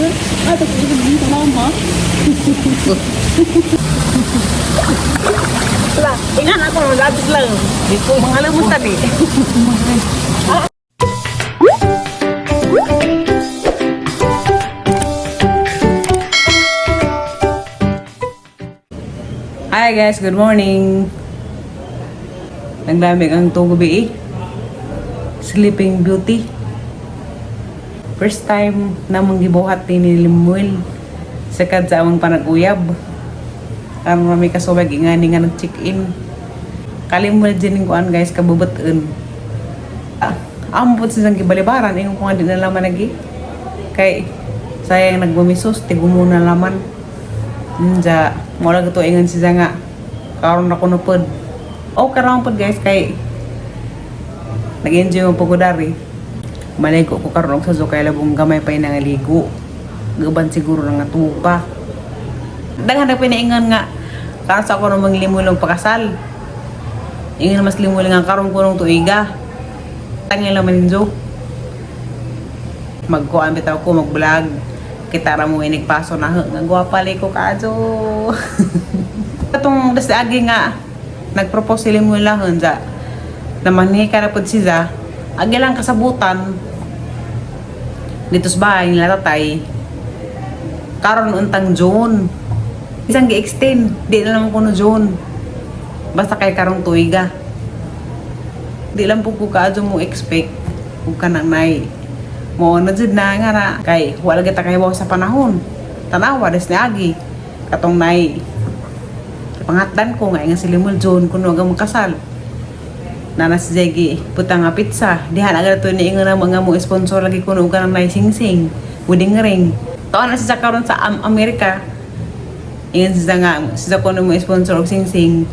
Ah, tapos dito lang ha. Wala, ingan ako labis lang. Mga alam mo tadi. Hi guys, good morning. Naglamig ang tugubi eh. Sleeping Beauty. First time namang gibuhat ni Limuel. Sakad sa among panag-uyab. Karon rami kasubag ingani nga nag-check-in. Kalimuel din kuan guys, kabubutan. Ah, ambot sa gibalibaran ingon ko nga di na laman lagi. Kay sayang nagbumisos, tigumo na laman. Nja, mo lang ito ingon siya nga karon na kuno pod. O karon pod guys kay nag-enjoy mo pagudari. Maligo ko karon og sa kay labong gamay pa nga ligo. Gaban siguro na nga tupa. Daghan na pinaingon nga karon sa ako nang limulong pakasal. Ingon mas limulong nga karon kunong tuiga. Tangin lang maninjo. Magkuan bitaw ko mag-vlog. Kita ra mo inig paso na nga gwapa ko kaadyo. Katong das agi nga nagpropose sila mo lahon za. Namanhi ka na pud siya. Agi lang kasabutan dito sa bahay nila tatay. Karon untang June. Isang gi-extend, di na lang kuno June. Basta kay karong tuiga. Di lang po ko kaadyo mo expect ug kanang nay mo na jud na nga na kay wala kita kay sa panahon. Tanawa des ni agi katong nay pangatdan ko nga inga si Limul John kuno ang makasal. Nana si Jeggy puta nga pizza dihan agad to ni ingon na mga mo sponsor lagi kuno og kanang nay sing-sing wedding ring. Taon na siya karon sa Amerika. Ingon siya nga siya kuno mo sponsor og sing-sing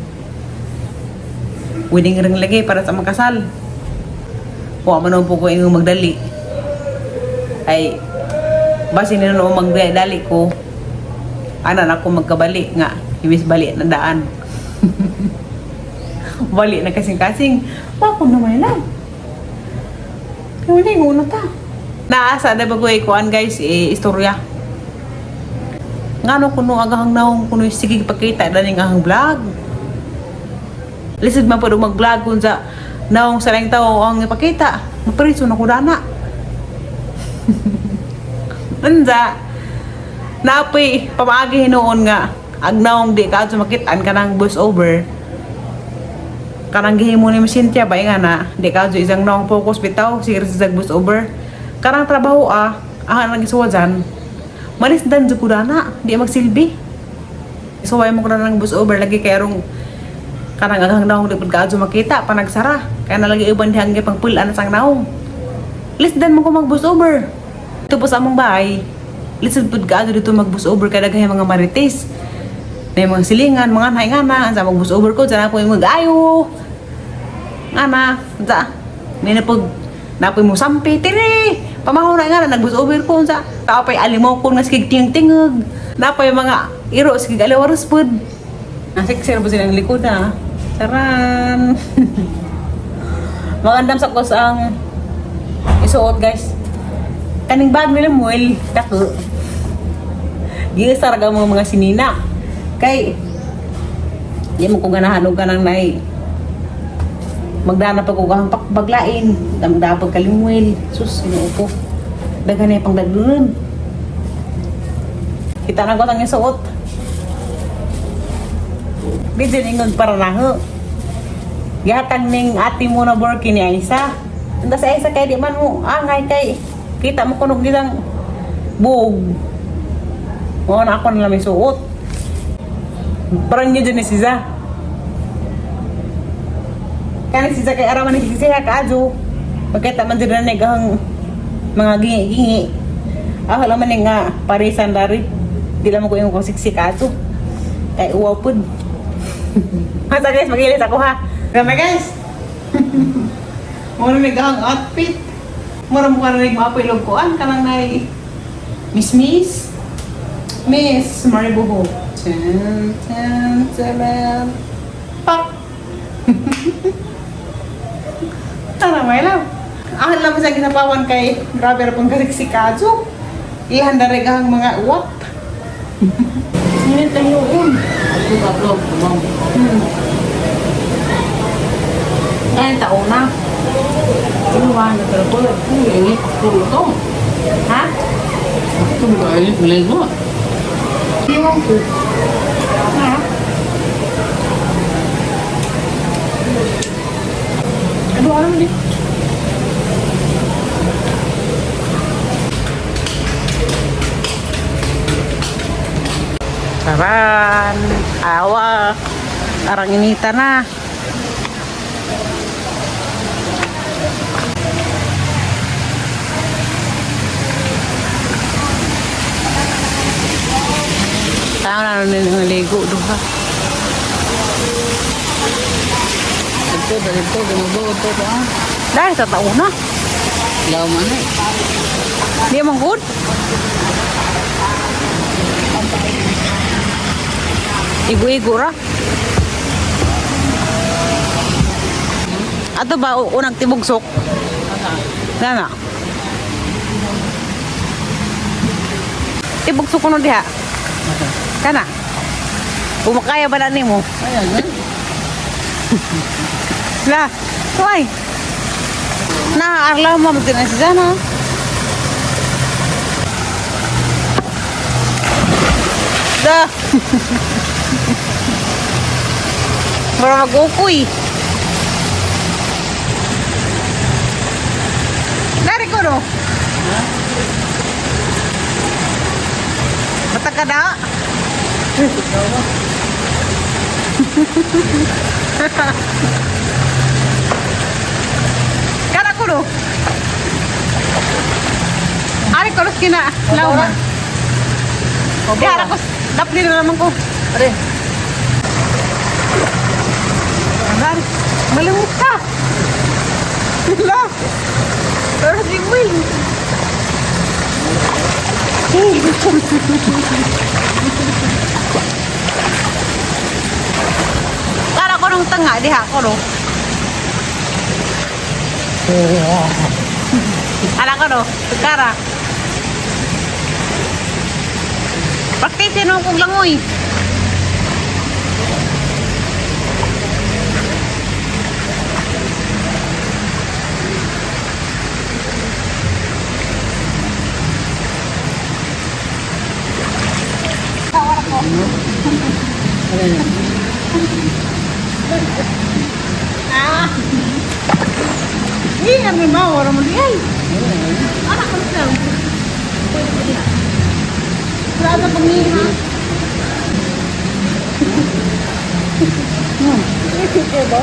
wedding ring lagi para sa makasal. Wa man po ko ingon magdali. Ay basin nino magdali ko ana na ako magkabali nga imbis bali na daan. Bali na kasing-kasing. Wako naman lang. Kaya wala yung una ta. Naasa na ba ko ikuan guys, eh, istorya. Ngano kuno agahang naong kuno sige pakita daning ahang vlog. Lisod man po mag-vlog kung sa naong sa lang tao ang ipakita. Mapriso na ko dana. Unsa? Napoy pamaagi hinuon nga ag naong di ka makitaan kanang voice over. Kanang gihimo ni Cynthia ba nga na di ka isang naong focus bitaw sige sa voice over. Kanang trabaho ah ah nang isuwa dyan. Malis dan jud ko dana, di magsilbi. Suway mo ko na ng voice over lagi kay arong kanang aghang naong di pud kaadto makita panagsara. Kaya na lagi uban dihang gipangpul-an sang naong. Lisdan mo ko mag voice over. Ito po sa among bahay. Lisod pud kaadto dito mag voice over kay daghay mga marites. May mga silingan, mga naay nga na, sa mag voice over ko, dyan ako yung mag-ayo. Nga na, sa, may napag, napoy mo sampi, tiri! Pamaho na nga na, nag voice over ko, sa, tao pa'y alimaw ko nga sigig tingog-tingog. Napoy mga iro, sigig aliwaros pud. Nasik, po silang likod ah. Taran! Magandam sa kos ang isuot guys. Kaning bag nila muel, dako. Giisar ka mga sinina. Kay di mo ko ganahan og kanang nay. Magdana pa ko kahang pakbaglain, damdapag kalimuel. Sus, Ginoo ko. Daghan na pang dagdunon. Kita na ko tang isuot. Di din ingon para naho. Gihatag ning ate mo na borky ni Aisa. Anda sa Aisa kay di man mo angay kay kita mo kunog nilang buog. Mo na ako na lang may suot. Parang yun dyan ni Siza. Kani si Siza kay araman ni Siza kaadyo. Pagkita man dyan na ang mga gingi-gingi. Ako lang man nga parisan dari. Di lang mo ko yung kasiksik ato. Kay uwaw pud. Hasa guys, magilis ako ha. Kami guys. Mura may gahang outfit. Mura mo ka na rin maapilog kuan kanang nay Miss Miss Miss Maribuho. Ten, ten, seven, pak. Tara, may lang. Ahan lang sa ginapawan kay grabe ra pong kasiksikadyo. Ihanda rin ang mga what? Ngayon tayo un. Ako upload, kumang. Ngayon taon na. Inuwa na pero ko. Init, puro to. Ha? Ito ba init maligo? Iwan ko. Ha? Ano alam mo di? Taran! Awa! Arang inita na. Tao na rin ng ligo duha. Ito, dito, gumubo, ito ba? Dahil sa tao na. Law man eh. Di man good. Igo-igo ra. Ato ba unang tibugsok? Dana. Tibugsok ko nun diha. Kana. Umakaya ba na nimo? Ayan, eh. La, tuay. Na, arla mo mo na si Zana. Da. Para mag-ukoy. Dari ko no. Bata ka na. Kara ko no. Ari ko kina. Lawa. Di ara ko. Dapli na naman ko. Are. Agar, malimut ka. La. Pero si Will. Kara ko nung tanga diha ko no. Ala ko no, kara. Practice nung kong langoy. Ah. Iya, may mawara mo diyan. Anak ko siya. Pwede ko diha. Wala sa pangiha. Eh, ba?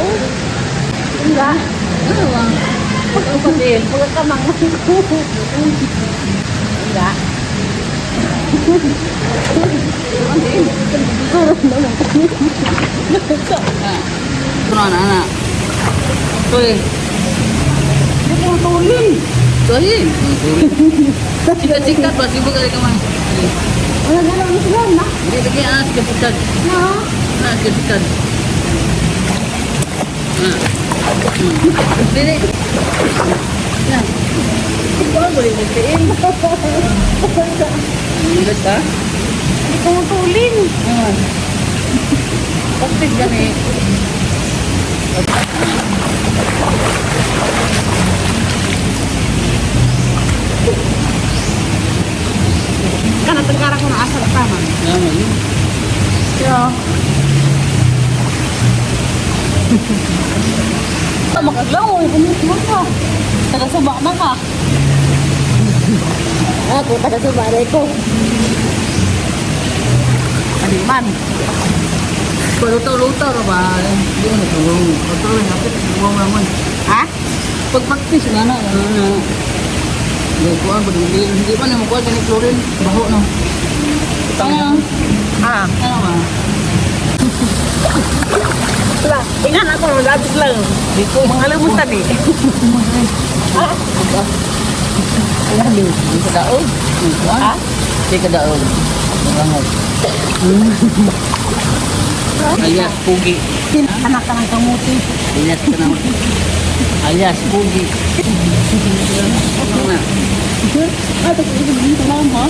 Wala. Ano ba? Pagkapadil, pagkakamang. Wala. Ito na, anak. Ito eh. Hindi ko matulin. Tuhin. Sikat-sikat ba? Sibo ka rin kamay. Wala na lang sila na. Hindi, lagi ah, sikat-sikat. Na. Ah, sikat-sikat. Ah. Dili. Yan. Hindi ka? Hindi ko matulin. Ah. Practice gani. Kana tagkara ko na asa tama. Yan, yun. Yo. Makaglaw, kumutmo ka. Taga suba na ka. Ako, taga suba na ko. Ano man? Paluto-luto ra ba? Hindi mo natulong. Luto rin, hapit. Buwang naman. Ha? Pag-practice nga na, ano na. Hindi ko ba hindi hindi pa na makuha gani chlorine. Baho no. Ano? Ah. Ano ba? Wala, ingan ako, labis lang. Di ko Mga lumutan eh. Di ka daog. Ha? Di ka daog. Langoy. Alias pugi. Anak ka ng kamuti. Alias ka na. Alias pugi. Ano na? Ah, tapos ito dito lang, ha?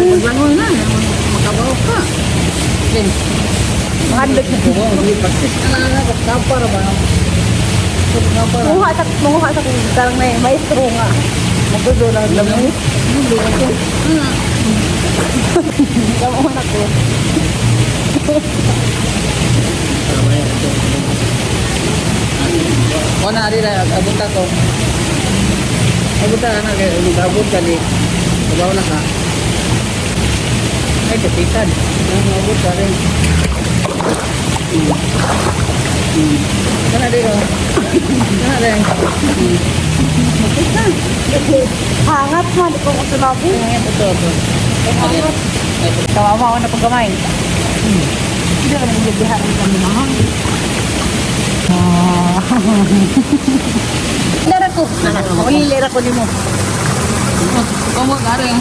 Maglangoy na. Makabaw ka. Okay. Mahadlok na. Oo, hindi practice ka na na. Kapar ba? Kapar. Manguha sa kung karang na eh, maestro nga. Magdudo lang lamay. Kamu na ko. O na, ari na, abot ako. Abot ka na, kaya mag-abot ka di. Kabaw na ka. Ay, kapitan. Abot ka rin. Kana di ko. Kana rin. Hangat man, di ko kasulabi. Ito, ito. Hangat. Kawawa ako na pagkamay. Hindi ka nang bibiharan kami na. Lera ko. Uli, lera ko nimo. Kamu ka rin.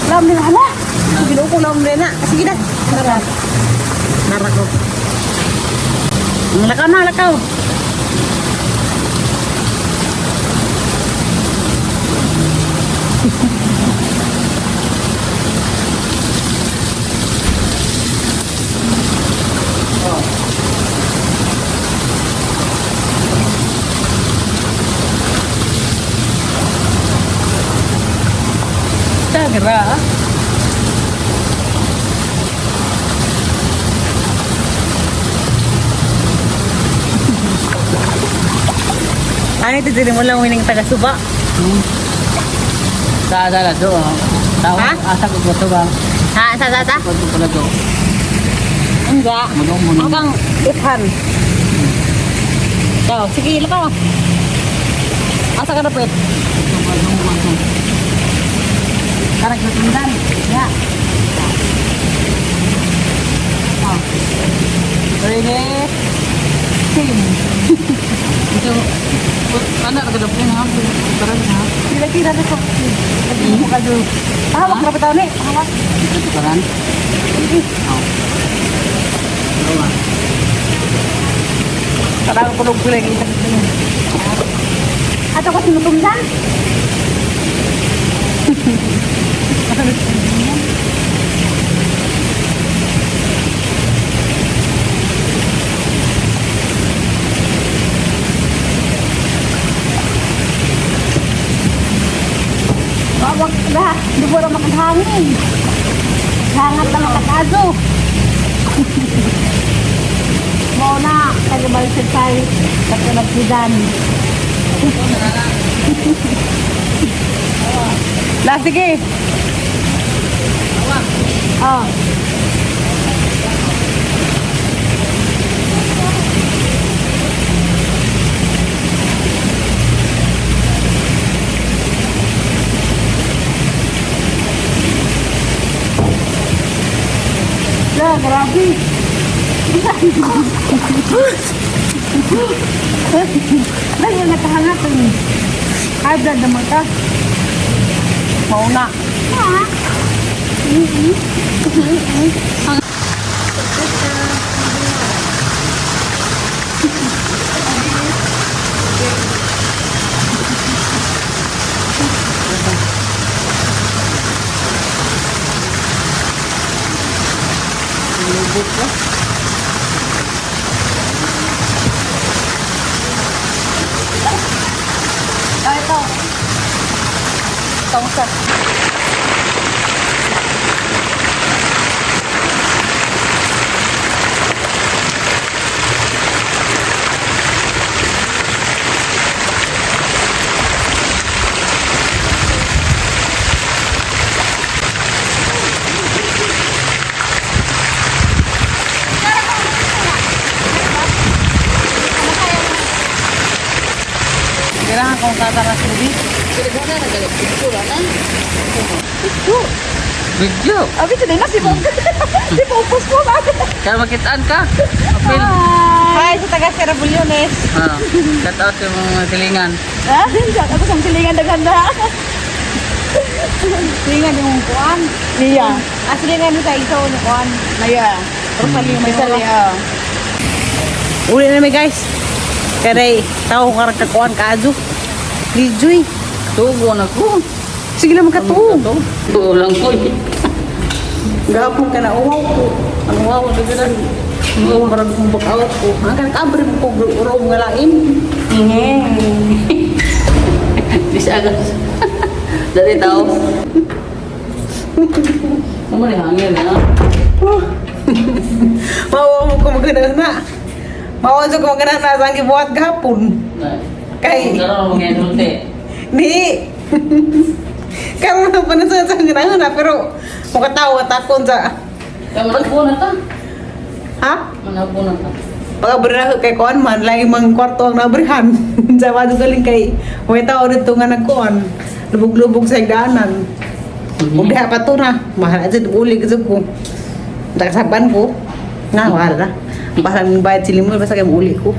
Lam din hala. Sige na ko lam din na. Sige na. Nara. Nara ko. Lakaw na, lakaw. Tagra. Ano ito din mo lang wining taga suba? Sa sa do. Tao, Ha? asa ko ko to ba? Ha, sa sa sa? Ko pala do. Enggak. Manong manong. Akang ithan. Ikaw, sige, lakaw. Asa ka na pwet? Karag sa tundan. Ya. Oh. Ready? Team. Ito, anak ka dapat na tukaran ha. Sila kira na ko. Mo ka do. Hawak na bitaw ni. Hawak. Tukaran. Oh. Dalawa. Parang kulog kulog yung Ato ko sinutumdan. Wag na, di mo na makahangin. Hangat na makatazo. Mo na, taga Balisay, taga Nagsidan. La, sige. Oh. La, grabe. Dahil nakahangat ang high blood naman ka. Mauna. Ah. Ay, ito. Itong sa. Kailangan kong tataras tubig. Kaya na galit. Picture na. Video. Abi, ito na si Bob. Si Bobos mo ba? Kaya makitaan ka. Apil. Hi sa taga Sierra Bullones. Ah, shout out yung mga silingan. Ha? Shout out sa silingan daghan na. Silingan yung kuan. Niya. Ah, silingan yung sa isa yung kuan. Naya. Rosalio may Rosalio. Uli na mi guys. Kaya tao ka kakuan ka adyo. Lijoy. Tugo na ko. Sige lang magkatuo. Tugo lang ko. Gapon ka na uhaw ko. Ang uhaw ko sa uhaw marag kong bakaw ko. Ang kanakabre mo ko uraw nga lain. Bisagas. Dali tao. Ano ni hangin ha? Mawa mo ko magana na. Mawa ko magana na sa ang gibuhat gapon. Kay- Karon mo ngayon. Di. Karon na pa na sa ganahan na pero mukatawa takon sa Kaya managpo na ta. Ha? Managpo na ta. Pag na kay kuan man laing mang kwarto ang nabrihan. Sa wado galing kay may tao dito nga nagkuan. Lubog-lubog sa higdaanan. Ug diha pa to na. Mahal jud uli gud ko. Nakasaban ko. Nga wala. Bahala ng bayad sila mo basta kay uli ko.